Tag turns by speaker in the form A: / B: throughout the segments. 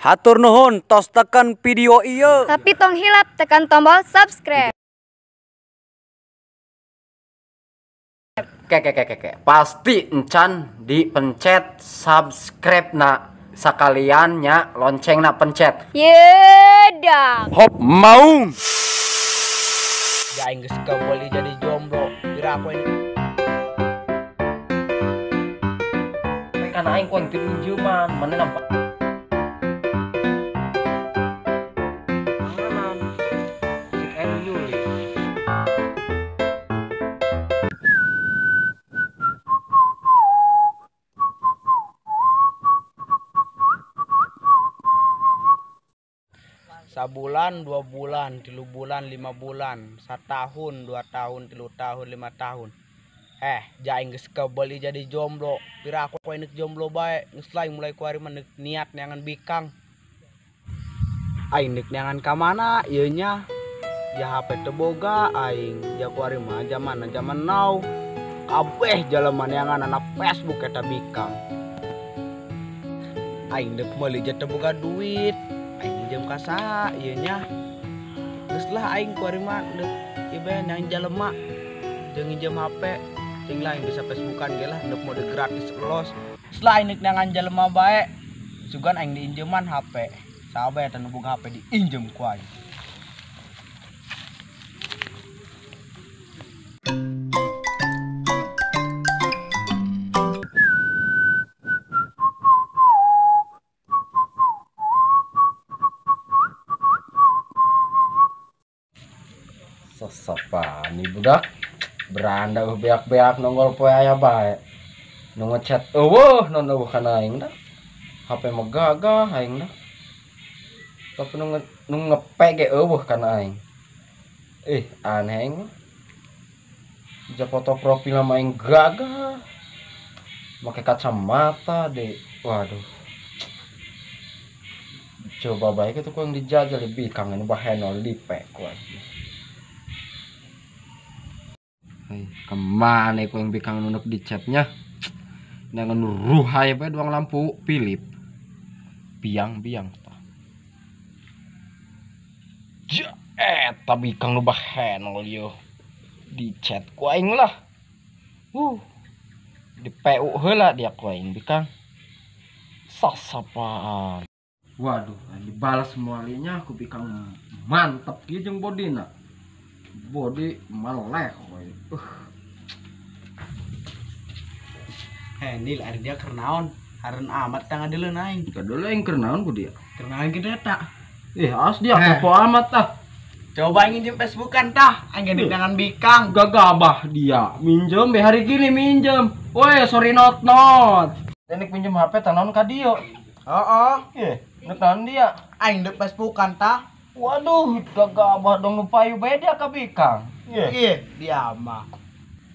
A: Hatur nuhun tos tekan video ieu.
B: Tapi tong hilap tekan tombol subscribe.
C: Keke. Pasti encan dipencet subscribe na sekalian nya lonceng na pencet.
B: Yedah.
A: Hop maung.
D: Ya geus kembali jadi jomblo. Kira aku ini.
C: Kan aing ku teu minjeman, mana nampak.
D: Sabulan, 2 bulan, 3 bulan, 5 bulan, 1 tahun, 2 tahun, 3 tahun, 5 tahun. Jaing geus kebeli jadi jomblo. Pira aku enek jomblo bae, geus lain mulai kuari mah niat neangan bikang. Aing nek neangan ka mana ieu nya? Ja HP teu boga aing, ja kuari mah zaman zaman now. Kabeh jelema neangan anak Facebook eta bikang. Aing dek meuli ja teu boga duit. Aing minjem ka saha ieu nya? Geus lah aing kuari mah deuk ieu bae neangan jelema. Jeung nginjem HP, cing lah bisa Facebookan ge lah deuk mode gratis los. Geus lah aing neangan jelema bae. Sugan aing diinjeman HP. Saha bae eta nu boga HP diinjem ku aing.
C: Sesapa nih budak beranda beak-beak nongol poe aya bae. Nu ngechat eueuh non eueuh kana aing dah. HP mah gagah aing dah. Tapi nu ngepe ge eueuh kana aing. Aneh aing mah. Ja foto profil mah aing gagah. Make kacamata deh. Waduh. Coba bae kitu ku yang dijajal bikang anu bahenol dipe ku aing. Kemana ku yang bikang nunuk di chatnya? Dengan ruhai bae duang lampu Philip. Biang-biang tah. Ja eta bikang nu bahenol yo. Di chat ku aing lah. Di PU heula dia ku aing bikang. Sasapaan. Waduh, dibalas semuanya ku bikang mantep kieu jeung bodina. Body maleh kowe.
D: Nil ari dia keur naon? Hareun amat tah ngadeuleuh aing.
C: Kadeuleuh aing keur naon ku dia?
D: Keur naon kitu eta?
C: As dia kepo amat tah.
D: Coba aing nginjem Facebookan tah, aing ge dengan bikang.
C: Gagabah dia. Minjem be hari gini minjem. Woi, sorry not not. Nek minjem HP tah naon ka dieu?
D: Heeh.
C: Ih, nek naon dia?
D: Aing deuk Facebookan tah.
C: Waduh, gagabah dong nu payu bae dia ka bikang.
D: Iya, dia mah.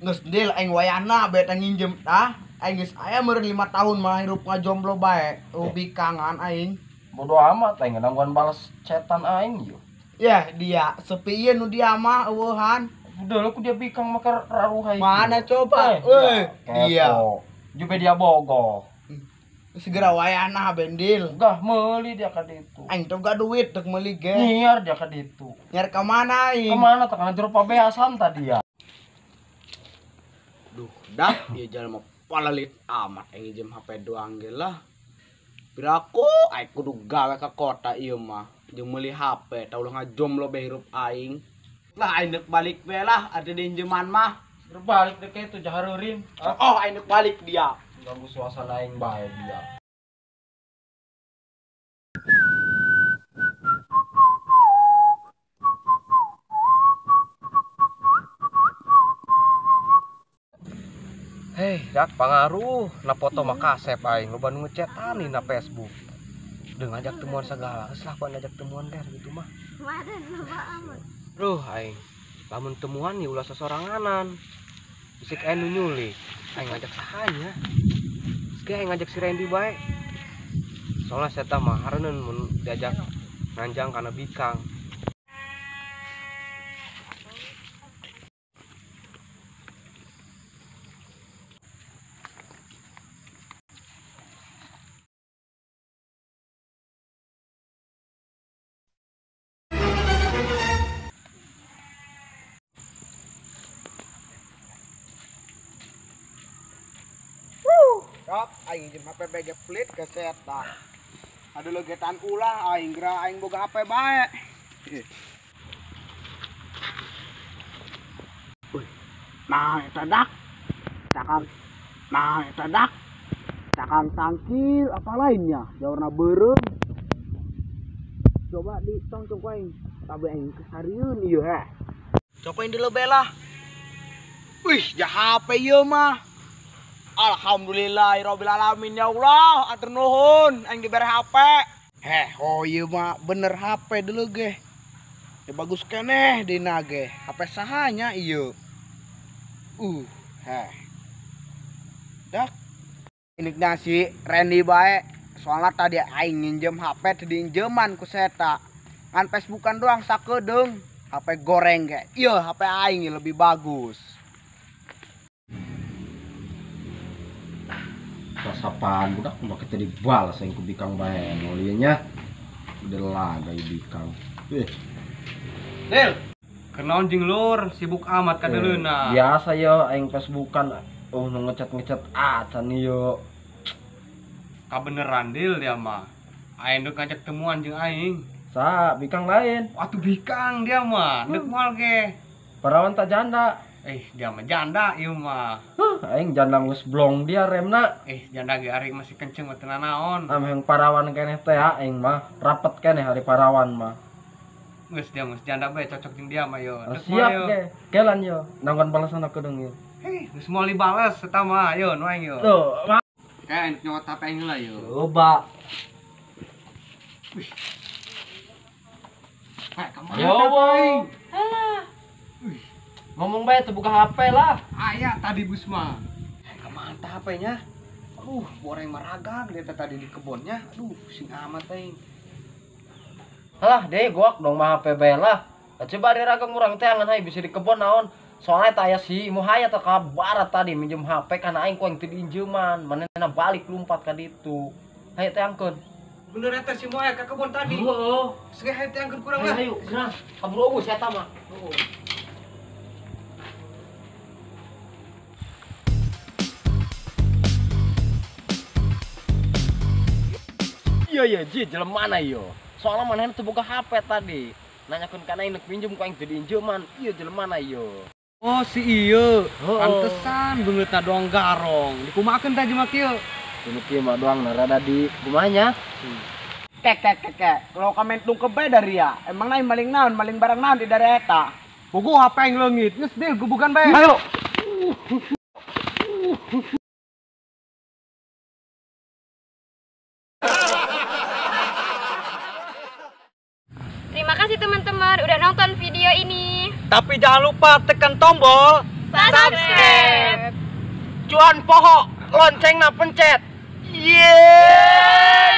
D: Geus deal aing wayana bae tah nginjem tah. Aing geus aya meureun 5 tahun mah hirup ngajomblo bae. Bikangan aing.
C: Bodo amat aing nangguan balas chatan aing yo.
D: Ya, dia sepi ieu nu dia mah eueuhan.
C: Udah lah ku dia bikang mah keur raruhai.
D: Mana coba? Dia.
C: Jube dia bogoh.
D: Segera wayana bendil.
C: Gah meuli dia ka ditu.
D: Aing teu boga duit deuk meuli ge.
C: Nyiar dia ka ditu.
D: Nyiar ka mana aing?
C: Ka mana tah kana jero pabeasan tadi ya.
D: Duh, dah ieu jalma palalit amat aing nginjem HP doang ge lah. Piraku aing kudu gawe ka kota ieu mah. Jeung meuli HP tah ulah ngajomblo bae hirup aing. Lah aing deuk balik we lah ada diinjeman mah.
C: Berbalik deuk kitu jahareureun.
D: Oh, aing deuk balik dia.
C: Ganggu suasana aing bae dia. Hei, dak pangaruh na foto mah kasep aing loba nu ngecetan dina Facebook. Deung ngajak temuan segala, geus lah ku ngajak temuan der gitu mah. Duh aing, lamun temuan nih ulah sosoranganan. Bisik aing nu nyulik, aing ngajak sahanya. Geus aing ngajak si Randy bae. Soalnya saya mah hareunun mun diajak nganjang kana bikang.
D: Sok aing jeung HP BG pelit ke seta. Aduh legetan ulah aing geura aing boga HP bae. Uy. Nah eta dak. Cakang. Nah eta dak. Cakang tangkil apa lainnya? Warna beureum. Coba ditongtong ku aing. Tabe aing kesarieun ieu heh. Coba aing dilebe lah. Wih, ja HP ieu mah. Alhamdulillahirabbil alamin ya Allah, atur nuhun aing dibere HP. Heh, oh ieu mah bener HP deuleu ge. Ya bagus keneh dina ge. HP sahanya ieu. Heh. Dak. Ini si Randy bae. Soalnya tadi aing nginjem HP teu diinjeman ku seta. Ngan Facebookan doang sakedeung. HP goreng ge. Ieu HP aing lebih bagus.
C: Sapaan budak mah kita dibalas aing ku bikang bae ieu nya. Udah laga ieu bikang.
E: Del, kenaon jeung lur, sibuk amat kadeuleuna.
C: Biasa yo aing Facebookan oh nu ngechat-ngechat acan ieu.
E: Kabeneran Dil dia mah. Aing deuk ngajak temuan jeung aing.
C: Sa, bikang lain.
E: Atuh bikang dia mah, deuk moal ge.
C: Parawan tak janda.
E: Dia mah janda ieu mah.
C: Aing janda geus blong dia remna.
E: Janda ge ari masih kenceng mah teu nanaon.
C: Ameh parawan keneh teh aing mah, rapet keneh hari parawan mah.
E: Geus dia geus janda bae cocok jeung dia mah yo.
C: Siap ge. Kelan yo, nanggon balasan kedeung yo.
E: Geus moal dibales eta mah yo nu aing yo.
C: Tuh.
E: Kayak nyokot HP aing heula yo.
C: Coba.
E: Wih. Heh, kamana
C: aing?
B: Alah.
E: Wih.
C: Ngomong bae teu buka HP lah.
E: Aya tadi bus mah. Kamana HP-nya? Aduh, boreng maragang dia tadi di kebonnya. Aduh, sing amat aing.
C: Alah, deh goak dong mah HP bae lah. Coba ari ragang urang teh angan hae bisa di kebon naon. Soalnya teh aya si Muhaya teh ka barat tadi minjem HP kana aing ku aing teu diinjeman. Manehna balik lumpat ka ditu. Hayu teh angkeun.
E: Bener eta si Muhaya ka kebon tadi.
C: Heeh.
E: Geus hayu teh angkeun kurang lah.
C: Ayo, geura. Kabur eueuh si eta mah. Heeh. Iya ji jelema mana yo. Soalnya manehna teu boga HP tadi. Nanyakeun kana aing neuk minjem ku aing teu diinjeman. Ieu jelema mana yo.
E: Oh si ieu. Pantesan beungeutna doang garong. Dikumakeun tah jelema kieu.
C: Tunu kieu mah doang rada di kumanya.
D: Kek kek kek kek. Kalau kamentung kebe dari ya. Emang naik maling naon, maling barang naon di dari eta.
E: Bogo HP aing leungit. Geus deal gubugan bae.
C: Ayo.
B: Terima kasih teman-teman udah nonton video ini.
A: Tapi jangan lupa tekan tombol
B: subscribe.
C: Cuan poho, loncengna pencet. Yeah.